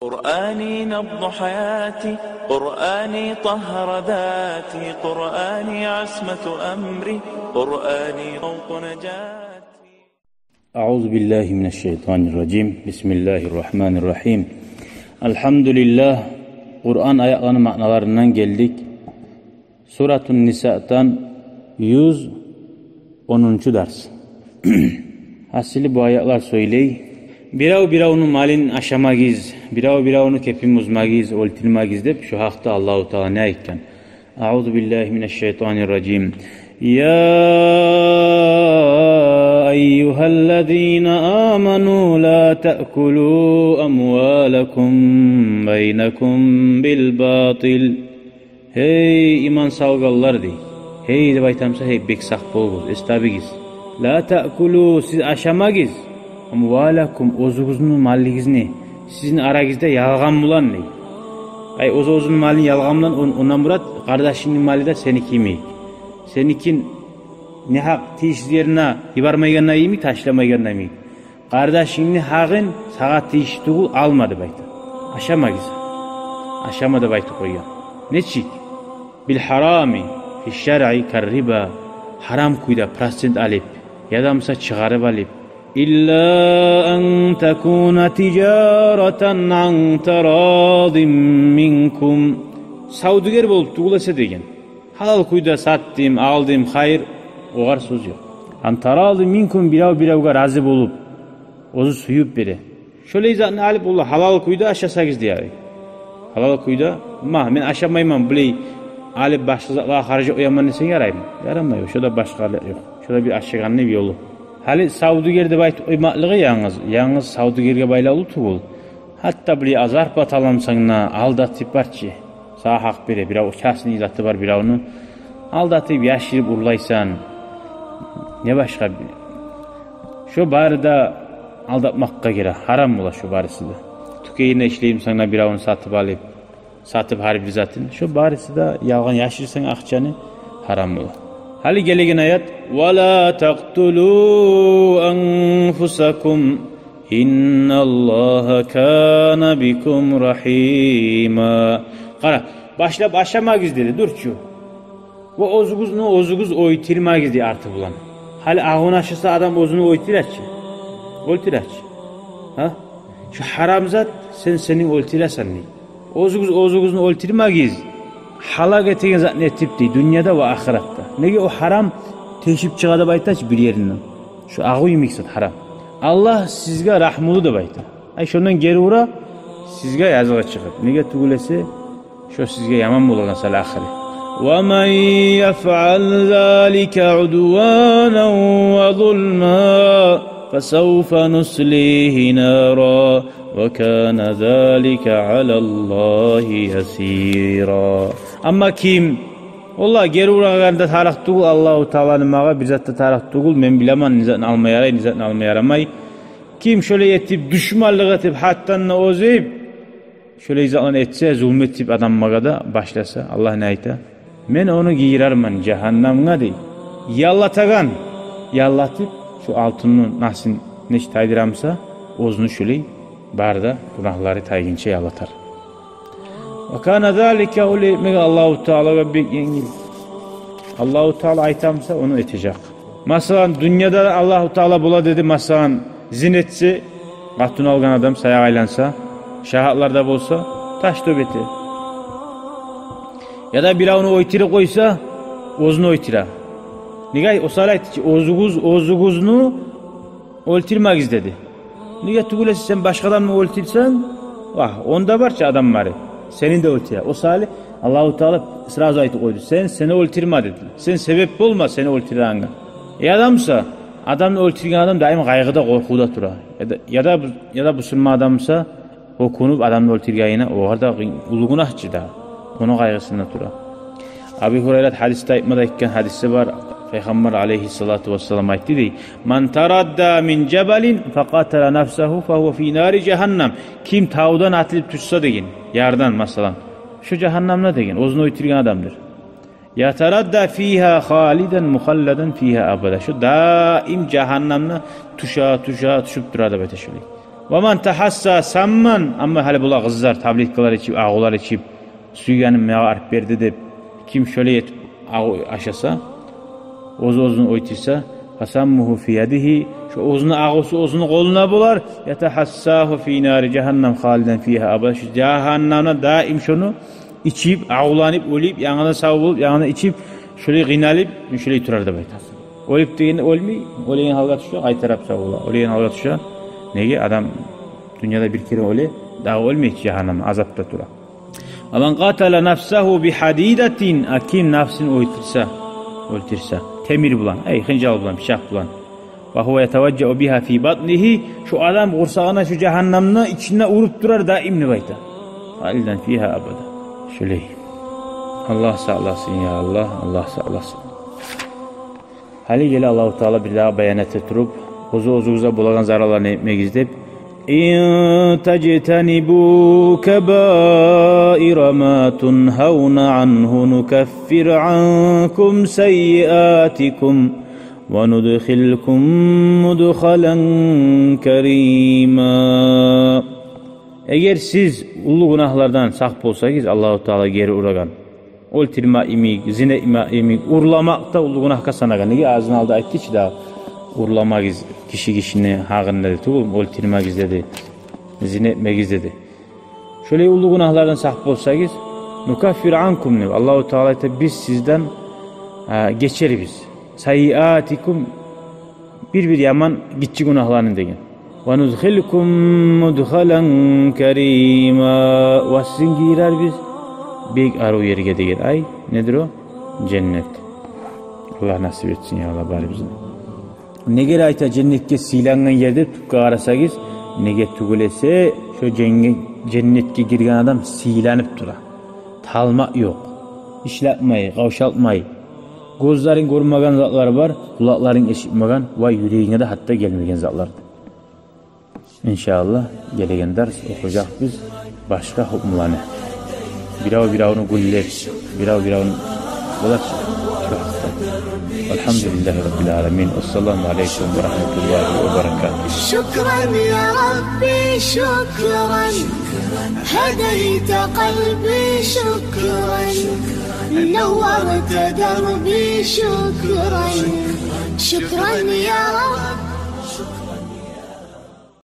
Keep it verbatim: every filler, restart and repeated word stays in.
قرآني نبض حياتي، قرآني طهر ذاتي، قرآني عصمة أمري، قرآني طوق نجاتي. أعوذ بالله من الشيطان الرجيم. بسم الله الرحمن الرحيم. الحمد لله. Къуран аятланы маъналарындан гелдик. Суратун Нисадан юз онунчу дарс. Гьасили, бу аятлар сёйлей: бирев биревню малын ашамагъыз, бирев биревню кепин бузмагъыз, оьлтюрмегиз деп, шу гьакъда Аллагьу Таала не айтгъан? أعوذ بالله من الشيطان الرجيم. يا أيها الذين آمنوا لا تأكلوا أموالكم بينكم بالباطل. Гьей, иман салгъанлар, дей. Гьей деп айтамса, гьей, бек сакъ болугъуз, эс табыгъыз. لا تأكلوا, сиз ашамагъыз, أموالكم, оьзюгюзню малыгъызны сизин арагъызда ялгъан булан, дей. Ай, оьз-оьзюню малын ялгъан булан, он-, ондан мурат, къардашынгны малы да сеники йимик. Сеникин негьакъ тийишсиз ерине йибермейгенде йимик, ташламайгъанда йимик. Къардашынгны гьакъын сагъа тийишли тюгюл, алма деп айта. Ашамагъыз. Ашама деп айтып къойгъан. Нечик? بالحرام في الشرع كالربا. Гьарам кюйде процент алып, яда буса чыгъарып алып. إلا أن تكون تجارة عن تراض منكم. Савдюгер болуп тюгюл эсе деген. Гьалал кюйде сатдым, алдым, хайыр, огъар сёз ёкъ. عن تراض منكم, бирев биревге рази болуп, оьзю сююп бере. Шолай затны алып, олар гьалал кюйде ашасагъыз, дей. Гьалал кюйде, ма, мен ашамайман, булай алып башгъа затлагъа харжлап къояман десенг, яраймы? Ярамай, шо да башгъа ёкъ. Шо да бир ашагъанны бир ёлу. Гьали савдюгер деп айтып къоймакълыгъы янгыз, янгыз савдюгерге байлавлу тюгюл. Гьатта булай азарпа таламсанг да, алдатып барчы. Сагъа гьакъ бере, бирев, частный заты бар биревню. Алдатып, яшырып урлайсан. Не башгъа бир. Шо бары да алдатмакъгъа гире, гьарам бола шо барысы да. Тюкенде ишлеймисен де, биревню сатып алып, сатып гьар бир затын. Шо барысы да ялгъан, яшырсанг акъчаны, гьарам бола. Гьали гелеген аят: ولا تقتلوا أنفسكم إن الله كان بكم رحيما. Къара, башлап ашамагъыз деди, дюрчю. Ва оьзюгюзню оьзюгюз оьлтюрмегиз дей арты булан. Гьали агъуна ашаса адам оьзюн оьлтюречи. Оьлтюречи. Гьа? Шу гьарам зат, сен сени оьлтюресен дей. Оьзюгюз оьзюгюзню оьлтюрмегиз. Гьалак этеген затны этип дей, дюньяда ва ахыратда. Неге о гьарам тешип чыгъа деп айтачы бир еринден. Шу агъу йимик зат гьарам. Аллагь сизге рагьмулу деп айта. Ай, шондан гери ура, сизге языгъы чыгъып. Неге тюгюл эсе, шо сизге яман болагъан сал ахыры. ومن يفعل ذلك عدوانا وظلما فسوف نصليه نارا وكان ذلك على الله يسيرا. Амма ким, валлагь, гери урагъанда тарыкъ тюгюл Аллагьу Тааланы магъа, бир зат да тарыкъ тюгюл, мен билемен не затны алма ярай, не затны алма ярамай. Ким шолай этип, душманлыкъ этип, гьатдан да озуп, шолай затланы этсе, зулму этип адамлагъа да башласа, Аллагь не айта? Мен ону гийирермен жагьаннамгъа дей. Яллатагъан, яллатып, шу алтынны насын нечик тайдырамса, оьзюню шолай бары да гюнагьлары тайгъынча яллатар. وكان ذلك, олай этмек Аллагьу Таалагъа бек енгил. Аллагьу Таала айтамса, ону этежек. Масала, дюньяда Аллагьу Таала бола деди, масала, зина этсе, къатын алгъан адам саякъ айланса, шагьатлар да болса, таш тёбете. Яда биревню оьлтюрюп къойса, оьзюн оьлтюре. Неге, о саялы айтды чы, оьзюгюз оьзюгюзню оьлтюрмегиз деди. Неге тюгюл эсе, сен башгъа адамны оьлтюрсенг, вагь, онда барчы адам бары, сени де оьлтюре. О саялы Аллагьу Таала сразу айтып къойду: сен сени оьлтюрме деди. Сен себеп болма сени оьлтюрегенге. Э, адамса, адамны оьлтюрген адам даим къайгъыда, къоркъувда тура. Яда, яда, яда бусурман адамса, гьёкюнюп адамны оьлтюргенине, огъар да къыйын, уллу гюнагь чы да, ону къайгъысында тура. Абу Гьурайрат гьадисде айтма да, айтгъан гьадиси бар. Пайхаммар алейгьиссалату вассалам айтды дей: من تردى من جبل فقتل نفسه فهو في نار جهنم. Ким тавдан атылып тюшсе деген, ярдан, масала, шу жагьаннамда деген, оьзюн оьлтюрген адамдыр. يتردى فيها خالدا مخلدا فيها أبدا. Шу даим жагьаннамда тюше, тюше, тюшюп тура деп айта шулай. Ва ман тагьасса самман, амма гьали булар къызлар таблеткалар ичип, агъулар ичип, сюйгеним магъа алып берди деп, ким шолай этип агъу ашаса, оьзю оьзюн оьлтюрсе, фасаммугьу фи ядигьи, шо оьзюню агъусу оьзюню къолунда болар, ятагьассагьу фи нари жагьаннам халидан фигьа абада, шо жагьаннамда даим шону ичип, агъуланып, оьлюп, янгыдан сав болуп, янгыдан ичип, шолай къыйналып, шолай турар деп айта. Оьлюп дегенде оьлмей, оьлеген гьалгъа тюше, къайтарып сав бола. Оьлеген гьалгъа тюше. Неге? Адам дюньяда бир керен оьле, дагъы оьлмей, жагьаннамда, азапда тура. Ва ман къатала нафсагьу би гьадидатин, а ким нафсын оьлтюрсе, оьлтюрсе, темир булан, эй, хынжал булан, пычакъ булан. Ва гьува ятаважжау бигьа фи батнигьи, шо адам къурсагъына шо жагьаннамны ичинде уруп турар даим деп айта. Халидан фигьа абада. Шолай. Аллагь сакъласын, я Аллагь, Аллагь сакъласын. Гьали геле Аллагьу Таала бирдагъы баян эте туруп, оьзю оьзюгюзге болагъан заралланы этмегиз деп, ин тажтанибу кабаира ма тунгьавна ангьу нукаффир анкум саййиатикум ва нудхилкум мудхалан карима. Эгер сиз уллу гюнагьлардан сакъ болсагъыз, Аллагьу Таала гери урагъан, оьлтюрме йимик, зина этме йимик, урламакъ да уллу гюнагьгъа санагъан. Неге, азын алда айтды чы да, урламагъыз, гиши гишини гьакъын деди, тюгюлмю, оьлтюрмегиз деди, зина этмегиз деди. Шолай уллу гюнагьлардан сакъ болсагъыз, нукаффир анкум деп, Аллагьу Таала айта, биз сизден, а, гечербиз. Саййиатикум, бир-бир яман гиччи гюнагьланы деген. Ва нудхилкум мудхалан карима, ва сизин гийирербиз бек арив ерге деген. Ай, недир о? Женнет. Аллагь насип этсин, я Аллагь, барыбызгъа. Неге айта женнетге сыйлангъан ер деп, тюпге къарасагъыз, неге тюгюл эсе, шо женге-, женнетге гирген адам сыйланып тура. Талмакъ ёкъ. Ишлетмей, къавшалтмай. Гёзлерин гёрмеген затлар бар, къулакъларынг эшитмеген ва юрегинге де гьатта гелмеген затлар. Иншааллагь, гелеген дарс охужакъбыз башгъа гьукмуланы. Бирев биревню гюнлеп, бирев биревню болачы. Алхамдулиллагьи раббил аламин. Ассаламу алейкум ва рагьматуллагьи ва баракатугь. شكرا يا ربي شكرا، هديت قلبي شكرا، نورت دربي شكرا، شكرا يا رب.